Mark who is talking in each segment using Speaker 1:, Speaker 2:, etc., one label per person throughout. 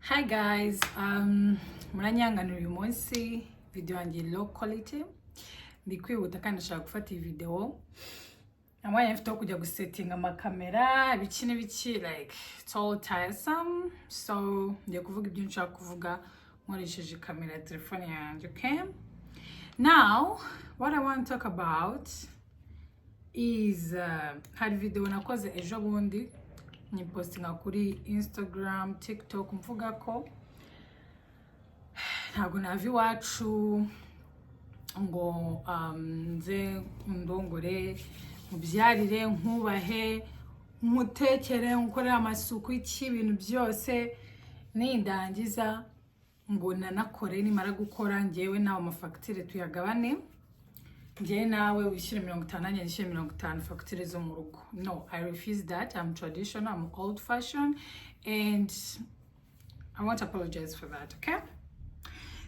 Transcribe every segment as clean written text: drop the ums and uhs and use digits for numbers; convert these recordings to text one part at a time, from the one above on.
Speaker 1: Hi guys, muranyanganira uyu munsi video yanjye low quality, ndi kwihuta kandi ndashaka gufata iyi video. Nta mwanya mfite wo kujya gusettinga amakamera, ibiki n'ibiki, like it's all tiresome. So ngiye kuvuga ibyo nshaka kuvuga nkoresheje kamera ya telefone yanjye, okay? Now, what I want to talk about is hari video nakoze ejo bundi nyipostinga kuri Instagram, TikTok, mvuga ko ntabwo nava iwacu ngo nze ndongore, mubyarire, nkubahe, nkutekere, nkukorere amasuku, iki, ibintu byose, nindangiza ngo nanakore. Nimara gukora, ngewe nawe amafagitire tuyagabane, njyewe nawe wishyure 50, nanjye nishyure 50, fagitire zo mu rugo. No, I refuse that. I'm traditional, I'm old fashion and I want to apologize for that, okay?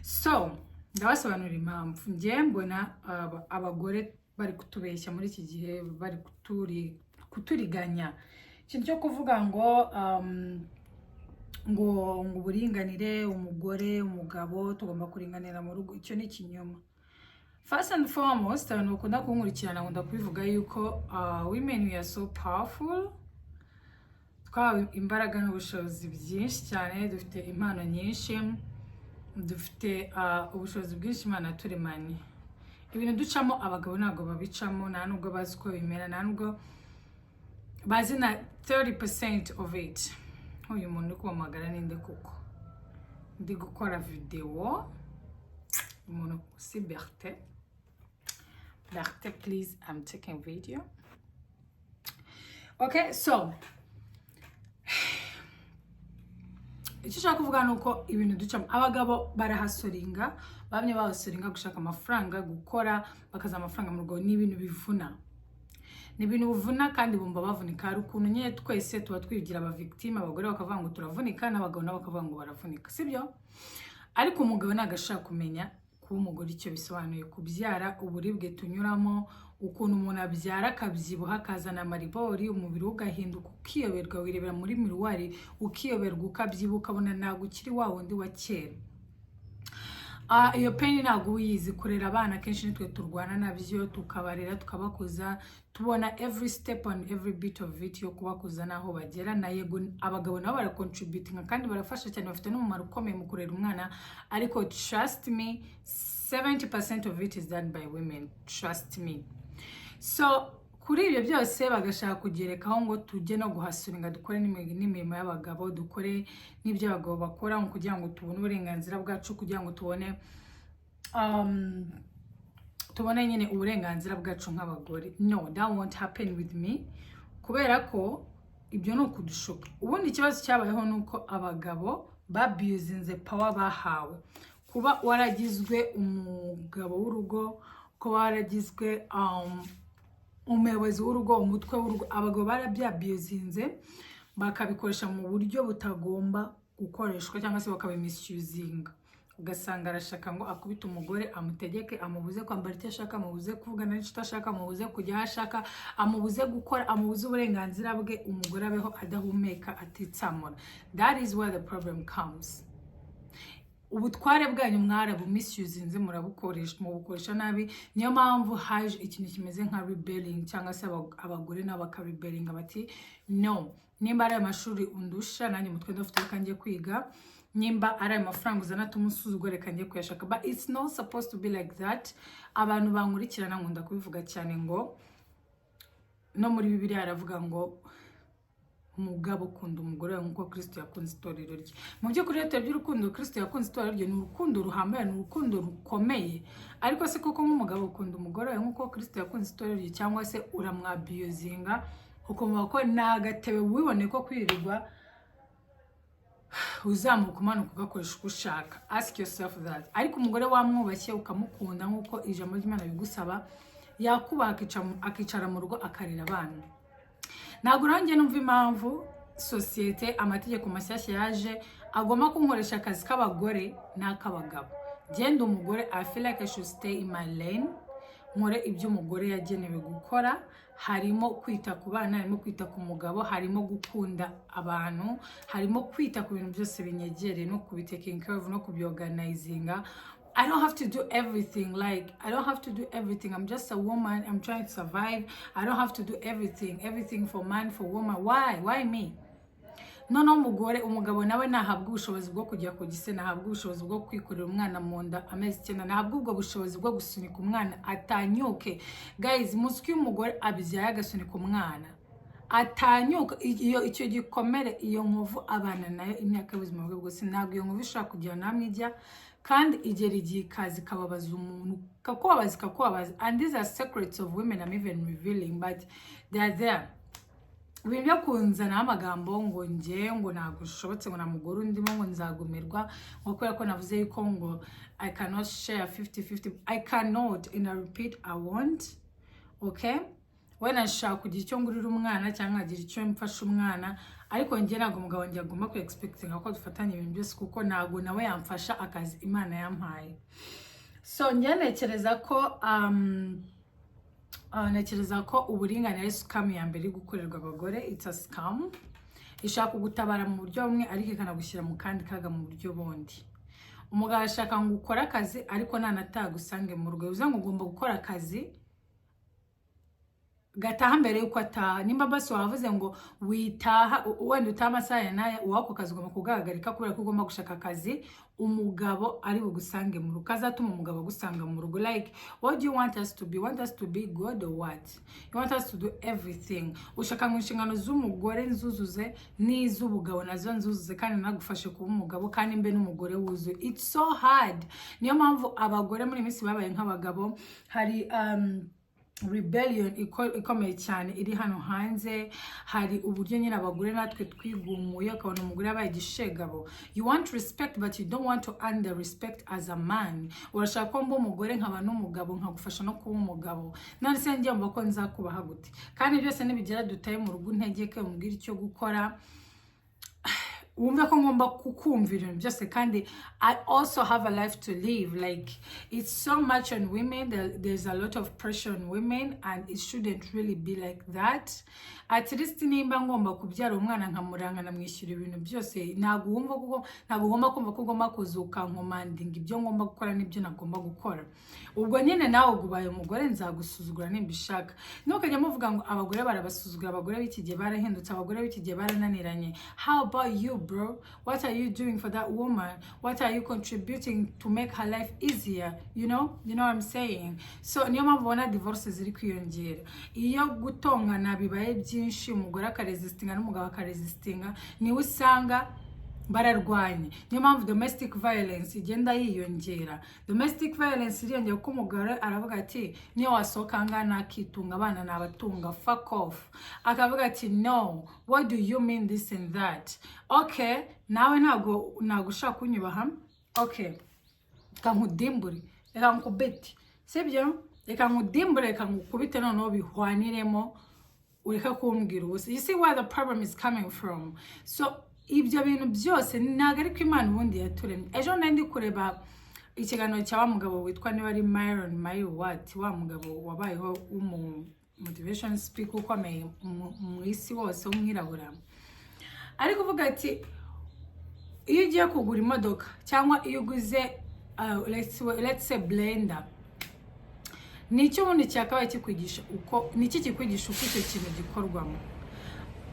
Speaker 1: So ndabasobanurira impamvu njyewe mbona abagore bari kutubeshya muri iki gihe, bari kuturiganya. Ikintu cyo kuvuga ngo uburinganire, umugore, umugabo, tugomba kuringanira mu rugo, icyo ni ikinyoma. First and foremost, abantu bakunda kunkurikirana, nkunda kubivuga yuko women, we are so powerful. Twahawe imbaraga n'ubushobozi byinshi cyane, dufite impano nyinshi, dufite ubushobozi bwinshi Imana yaturemanye. Ibintu ducamo abagabo ntabwo babicamo, nta nubwo bazi uko bimera, nta nubwo bazi na 30% of it. Uyu muntu uri kumpamagara ninde? Kuko ndi gukora videwo. Umuntu si Berthe. Berthe, please, I'm taking video. Okay, so icyo ushaka kuvuga ni uko ibintu ducamo abagabo barahustlinga, bamwe bahustlinga gushaka amafaranga, gukora bakaza amafaranga mu rugo. Ni ibintu bivuna, ni ibintu bivuna kandi bumva bavunika. Hari ukuntu nyine twese tuba twigira aba victime, abagore bakavuga ngo turavunika, n'abagabo nabo bakavuga ngo baravunika, sibyo? Ariko umugabo ntabwo ashaka kumenya kuba umugore icyo bisobanuye, kubyara, uburibwe tunyuramo, ukuntu umuntu abyara akabyibuha, akazana amaribori, umubiri we ugahinduka, ukiyoberwa, wirebera muri miroir ukiyoberwa, ukabyibuha, ukabona ntabwo ukiri wa wundi wa kera. Iyo pain ntabwo uba uyizi. Kurera abana, kenshi nitwe turwana nabyo, tukabarera, tukabakuza, tubona every step and every bit of it yo kubakuza n'aho bagera. Na yego, abagabo nabo baracontributinga kandi barafasha cyane, bafite n'umumaro ukomeye mu kurera umwana, ariko trust me, 70% of it is done by women, trust me. So kuri ibyo byose bagashaka kugerekaho ngo tujye no guhustlinga, dukore n'imirimo y'abagabo, dukore n'ibyo abagabo bakora, ngo kugira ngo tubone uburenganzira bwacu, kugira ngo tubone nyine uburenganzira bwacu nk'abagore. No, that won't happen with me, kubera ko ibyo ni ukudushuka. Ubundi ikibazo cyabayeho ni uko abagabo babusinze power bahawe. Kuba waragizwe umugabo w'urugo, kuba waragizwe umuyobozi w'urugo, umutwe w'urugo, abagabo barabyabusinze, bakabikoresha mu buryo butagomba gukoreshwa cyangwa se bakabimisusinga. Ugasanga arashaka ngo akubite umugore, amutegeke, amubuze kwambara icyo ashaka, amubuze kuvugana n'inshuti ashaka, amubuze kujya aho ashaka, amubuze gukora, amubuze uburenganzira bwe, umugore abeho adahumeka, atitsamura. That is where the problem comes. Ubutware bwanyu mwarabumisiyuzinze, murabukoresha, mubukoresha nabi. Niyo mpamvu haje ikintu kimeze nka rebelling, cyangwa se abagore nabo bakarebellinga bati: "No, nimba ari amashuri undusha, nanjye umutwe ndafite, reka njye kwiga. Nimba ari ayo mafaranga uzana tumusuzugura, reka njye kuyashaka." But it's not supposed to be like that. Abantu bankurikirana, nkunda kubivuga cyane ngo no muri Bibiliya haravuga ngo umugabo ukunda umugore we nk'uko Kristo yakunze itorero rye. Mu by'ukuri, iyo turebye urukundo Kristo yakunze itorero rye, ni urukundo ruhambaye, ni urukundo rukomeye. Ariko se koko nk'umugabo ukunda umugore we nk'uko Kristo yakunze itorero rye, cyangwa se uramwabusinga, ukumva ko ni agatebe wibone ko kwirirwa uzamuka, umanuka, ugakoresha uko ushaka? Ask yourself that. Ariko umugore wamwubashye, ukamukunda nk'uko ijambo ry'Imana bigusaba, yakubaha, akicara mu rugo, akarera abana. Ntabwo nanjye numva impamvu sosiyete, amategeko mashyashya yaje agomba kunkoresha akazi k'abagore n'ak'abagabo. Genda umugore, I feel like I should stay in my lane. Nkore ibyo umugore yagenewe gukora. Harimo kwita ku bana, harimo kwita ku mugabo, harimo gukunda abantu, harimo kwita ku bintu byose binyegereye no kubitaking care of no kubyorganizinga. I don't have to do everything. Like, I don't have to do everything. I'm just a woman. I'm trying to survive. I don't have to do everything. Everything for man, for woman. Why? Why me? Noneho umugore, umugabo nawe nahabwa ubushobozi bwo kujya ku gise, nahabwa ubushobozi bwo kwikorera umwana mu nda amezi 9, nahabwa ubwo bushobozi bwo gusunika umwana atanyuke. Guys, muzi ko iyo umugore abyaye agasunika umwana atanyuka, iyo icyo gikomere, iyo nkovu abana nayo imyaka y'ubuzima bwe bwose. Ntabwo iyo nkovu ishobora kugira namwe ijya, kandi igera igihe ikaza ikababaza umuntu, ikakubabaza, ikakubabaza. And these are secrets of women I'm even revealing, but they are there. Ibintu byo kunzanaho amagambo ngo njye ngo ntabwo ushobotse, ngo nta mugore undimo, ngo nzagumirwa, ngo kubera ko navuze yuko ngo I cannot share 50-50. I cannot, and I repeat, I won't. Okay, wenda nshaka kugira icyo ngurira umwana cyangwa nkagira icyo mfasha umwana, ariko njye ntabwo umugabo wanjye agomba ku expectinga ko dufatanya ibintu byose, kuko ntabwo nawe yamfasha akazi Imana yampaye. So njye ntekereza ko uburinganire ari scam ya mbere iri gukorerwa abagore. It's a scam ishaka kugutabara mu buryo bumwe, ariko ikanagushyira mu kandi kaga mu buryo bundi. Umugabo ashaka ngo ukore akazi, ariko nanatagusange mu rugo, bivuze ngo ugomba gukora akazi gataha mbere yuko ataha. Nimba basi wavuze ngo witaha, wenda utaha amasaha ya n'aya, uwako kazi ugomba kugahagarika, kubera ko ugomba gushaka akazi umugabo ari bugusange mu rugo, kazatuma umugabo agusanga mu rugo. Like, what do you want us to be? Want us to be God or what? You want us to do everything? Ushaka ngo inshingano z'umugore nzuzuze, n'iz'ubugabo nazo nzuzuze, kandi nagufashe kuba umugabo, kandi mbe n'umugore wuzuye? It's so hard. Niyo mpamvu abagore muri iyi minsi babaye nk'abagabo. Hari rebellion ikomeye cyane iri hano hanze. Hari uburyo nyine abagore natwe twigumuye, ukabona umugore yabaye igishegabo. You want respect, but you don't want to earn the respect as a man. Urashaka ko mba umugore, nkaba n'umugabo, nkagufasha no kuba umugabo. None se njye mva ko nzakubaha gute? Kandi byose nibigera dutaye mu rugo, untegeke, umbwire icyo gukora, wumve ko ngomba kukumvira ibintu byose, kandi I also have a life to live. Like, it's so much on women. There's a lot of pressure on women, and it shouldn't really be like that. At least nimba ngomba kubyara umwana, nkamuranga, nkamwishyura ibintu byose, ntabwo wumva kuko ntabwo ugomba kumva ko ugomba kuzuka ncommandinga ibyo ngomba gukora n'ibyo nagomba gukora. Ubwo nyine nawe ubaye umugore, nzagusuzugura nimba ishaka. Ntukajya muvuga ngo abagore barabasuzugura, abagore b'iki gihe barahindutse, abagore b'iki gihe barananiranye. How about you, bro? What are you doing for that woman? What are you contributing to make her life easier? You know what I'm saying? So niyo mpamvu ubona divorce ziri kwiyongera. Iyo gutongana bibaye byinshi, umugore akaresistinga n'umugabo akaresistinga, niwe usanga bararwanye. Niyo mpamvu domestic violence igenda yiyongera. Domestic violence iriyongera kuko umugore aravuga ati: "Niyo wasohoka ahangaha nakitunga, abana nabatunga, fuck off." Akavuga ati: "No, what do you mean, this and that? Okay, nawe ntabwo ushaka kunyubaha. Okay, reka nkudimbure, reka nkubite, sibyo? Reka nkudimbure, reka nkukubite, noneho bihwaniremo, ureke kumbwira ubusa." You see where the problem is coming from? So ibyo bintu byose ntabwo ariko Imana ubundi yaturemye. Ejo nari ndi kureba ikiganiro cya wa mugabo witwa, niba ari Myron Maiwat, wa mugabo wabayeho w'umu motivation speaker ukomeye mu isi wose w'umwirabura, ari kuvuga ati iyo ugiye kugura imodoka cyangwa iyo uguze let's say blender, ni icyo ubundi cyakabaye kikwigisha uko, ni iki kikwigisha uko icyo kintu gikorwamo?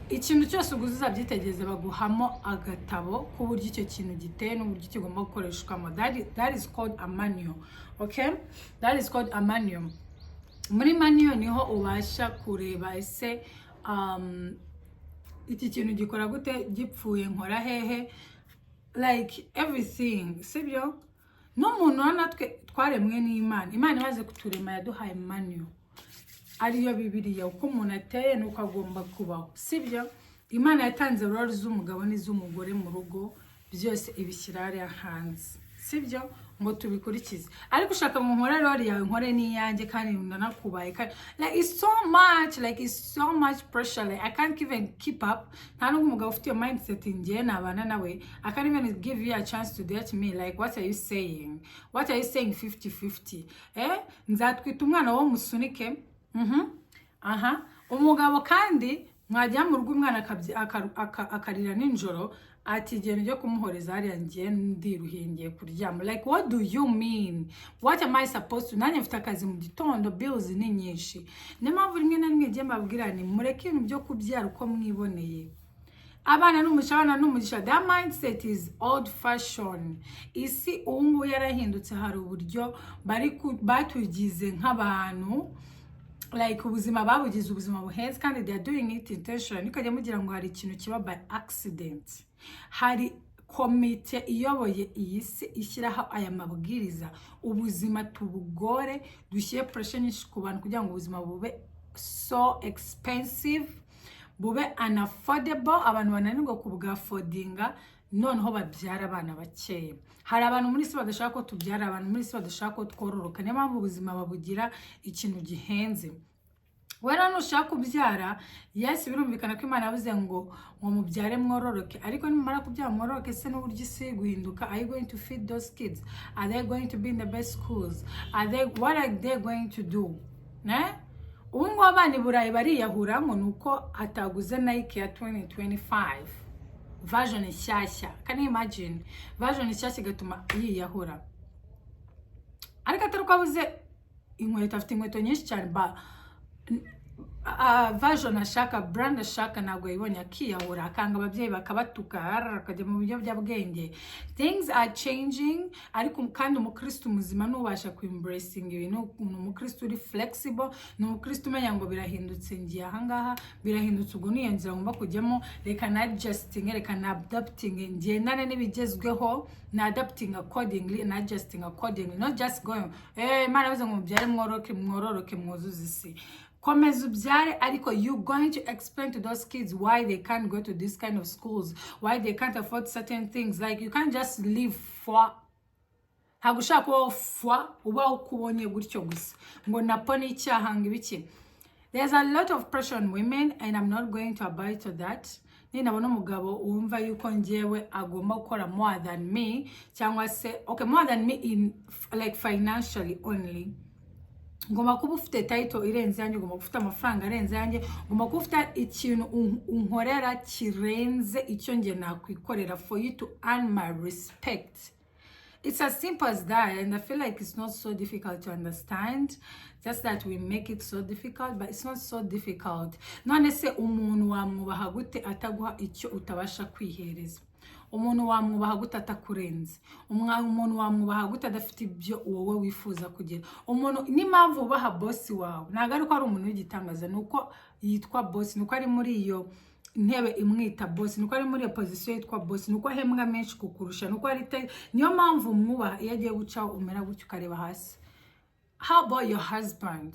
Speaker 1: Ikintu cyose uguze, uzabyitegereze, baguhamo agatabo k'uburyo icyo kintu giteye n'uburyo kigomba gukoreshwamo. That is called a manual. Okay, that is called a manual. Muri manual niho ubasha kureba: ese iki kintu gikora gute? Gipfuye nkora hehe? Like everything, sibyo? N'umuntu wa natwe twaremwe n'Imana. Imana imaze kuturema yaduhaye manual, ariyo Bibiliya. Uko umuntu ateye nuko agomba kubaho, sibyo? Imana yatanze role z'umugabo n'iz'umugore mu rugo, byose ibishyira hariya hanze, sibyo? Sibyo ngo tubikurikize, ariko ushaka ngo nkore role yawe, nkore n'iyanjye, kandi nanakubaye, kandi like it's so much, like it's so much pressure, like I can't even keep up. Nta nubwo umugabo ufite iyo mindset ngiye nabana nawe. I can't even give you a chance to date me. Like, what are you saying? What are you saying? 50-50, eh? Nzatwita umwana wo musunike. Aha umugabo kandi mwajya mu rugo, umwana akarira nijoro, ati: "Genda ujye kumuhoreza hariya, ngiye ndiruhingiye kuryama." Like, what do you mean? What am I supposed to? Nanjye mfite akazi mu gitondo, bills ni nyinshi. Niyo mpamvu rimwe na rimwe ngiye mbabwira ni mureke ibintu byo kubyara uko mwiboneye. Abana n'umugisha, abana n'umugisha, that mindset is old fashion. Isi ubu ngubu yarahindutse. Hari uburyo bari batugize nk'abantu, like ubuzima babugize ubuzima buhenze, kandi they are doing it intentionally. Ntukajya mugira ngo hari ikintu kiba by accident. Hari komite iyoboye iyi si ishyiraho aya mabwiriza, ubuzima tubugore, dushyire pressure nyinshi ku bantu kugira ngo ubuzima bube so expensive, bube unaffordable, abantu bananirwa kubwaffordinga, noneho babyara abana bakeya. Hari abantu muri isi badashaka ko tubyara, abantu muri isi badashaka ko twororoka. Niyo mpamvu ubuzima babugira ikintu gihenze. Wera nushaka kubyara, yes, birumvikana ko Imana yavuze ngo mubyare mwororoke, ariko nimumara kubyara mwororoke se, n'uburyo isi iri guhinduka, are you going to feed those kids? Are they going to be in the best schools? Are they, what are they going to do, ne? Ubu ngubu abana i Burayi bariyahura ngo ni uko ataguze Nike ya 2025 version nshyashya. Can you imagine? Version nshyashya igatuma yiyahura, ariko atari uko abuze inkweto, afite inkweto nyinshi cyane, ba version ashaka, brand ashaka ntabwo yayibonye, akiyahura, akanga ababyeyi, bakabatuka, akajya mu biyobyabwenge. Things are changing. Ariko kandi umukristo muzima n'ubasha kuembracinga ibintu, ni umukristo uri flexible, ni umukristo umenya ngo birahindutse, ngiye ahangaha birahindutse, ubwo niyo nzira ngomba kujyamo, reka na adjusting, reka na adapting, ngendane n'ibigezweho, na adapting accordingly, na adjusting accordingly, not just going, eh, Imana yavuze ngo mubyare mwororoke, mwororoke mwuzuze isi. Komeza ubyare, ariko you going to explain to those kids why they can't go to this kind of schools, why they can't afford certain things. Like, you can't just live for, ntabwo ushaka kubaho fwa ubaho uko ubonye gutyo gusa, ngo napo ni icyaha, ngo ibiki. There's a lot of pressure on women and I'm not going to abide to that. Ninabona umugabo wumva yuko njyewe agomba gukora more than me, cyangwa se, okay, more than me in like financially only, ngomba kuba ufite title irenze yanjye, ugomba kuba ufite amafaranga arenze yanjye, ugomba kuba ufite ikintu unkorera kirenze icyo njye nakwikorera for you to earn my respect. It's as simple as that, and I feel like it's not so difficult to understand, just that we make it so difficult, but it's not so difficult. None se umuntu wamwubaha gute ataguha icyo utabasha kwihereza? Umuntu wamwubaha gute atakurenze? Umuntu wamwubaha gute adafite ibyo wowe wifuza kugira? Umuntu, n'impamvu wubaha boss wawe ntabwo ari uko ari umuntu w'igitangaza, ni uko yitwa boss, ni uko ari muri iyo intebe imwita boss, ni uko ari muri iyo position yitwa boss, ni uko ahembwa menshi kukurusha, ni uko ari niyo mpamvu umwubaha. Iyo agiye gucaho umera gutyo ukareba hasi. How about your husband?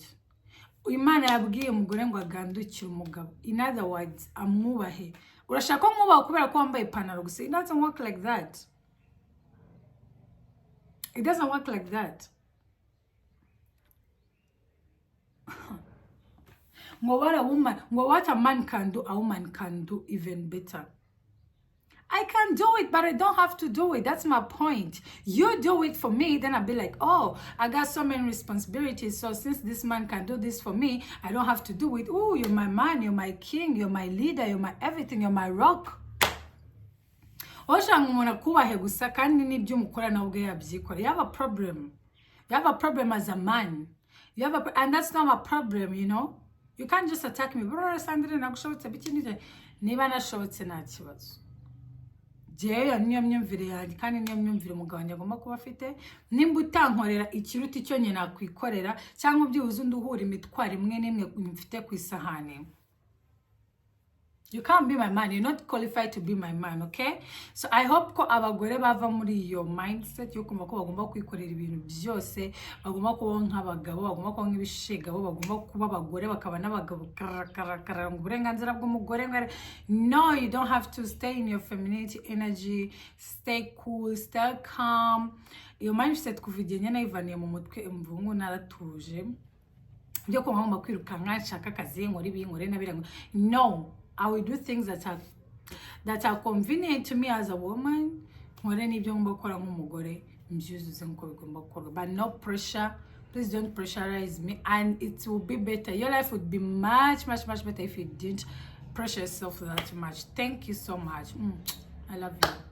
Speaker 1: Imana yabwiye umugore ngo agandukire umugabo, in other words, amwubahe. Urashaka ko mwubaha kubera ko wambaye ipantaro gusa? It doesn't work like that. It doesn't work like that. Ngo what a woman, ngo what a man can do, a woman can do even better. I can do it, but I don't have to do it. That's my point. You do it for me, then I'll be like, "Oh, I got so many responsibilities. So since this man can do this for me, I don't have to do it. Oh, you're my man, you're my king, you're my leader, you're my everything, you're my rock." Ushaka umuntu akubahe gusa, kandi n'ibyo umukora nawe ubwe yabyikora. You have a problem. You have a problem as a man. You have a, and that's not my problem. You can't just attack me. "Bro, Sandrine, nagushobotse biki n'ibyo." Niba nashobotse, nta kibazo. Jewe niyo myumvire yanjye, kandi niyo myumvire umugabo wanjye agomba kuba afite. Nimba utankorera ikiruta icyo nyine nakwikorera, cyangwa byibuze undi uhura imitwaro imwe n'imwe mfite ku isahani. You can't be my man. You're not qualified to be my man, okay? So I hope ko abagore bava muri iyo mindset yo kumva ko bagomba kwikorera ibintu byose, bagomba kubaho nk'abagabo, bagomba kuba nk'ibishegabo, bagomba kuba abagore bakaba n'abagabo, kara, ngo uburenganzira bw'umugore. No, you don't have to stay in your femininity energy. Stay cool, stay calm. Iyo mindset kuva igihe nyine nayivaniye mu mutwe, mvungu naratuje. Byo kuba ngomba kwirukanka nshaka akazi, nkora ibi, nkore na biriya, no, I will do things that are convenient to me as a woman. Nkore n'ibyo ngomba gukora nk'umugore, mbyuzuze nk'uko bigomba gukorwa, but no pressure. Please don't pressurize me, and it will be better. Your life would be much, much, much better if you didn't pressure yourself that much. Thank you so much. I love you.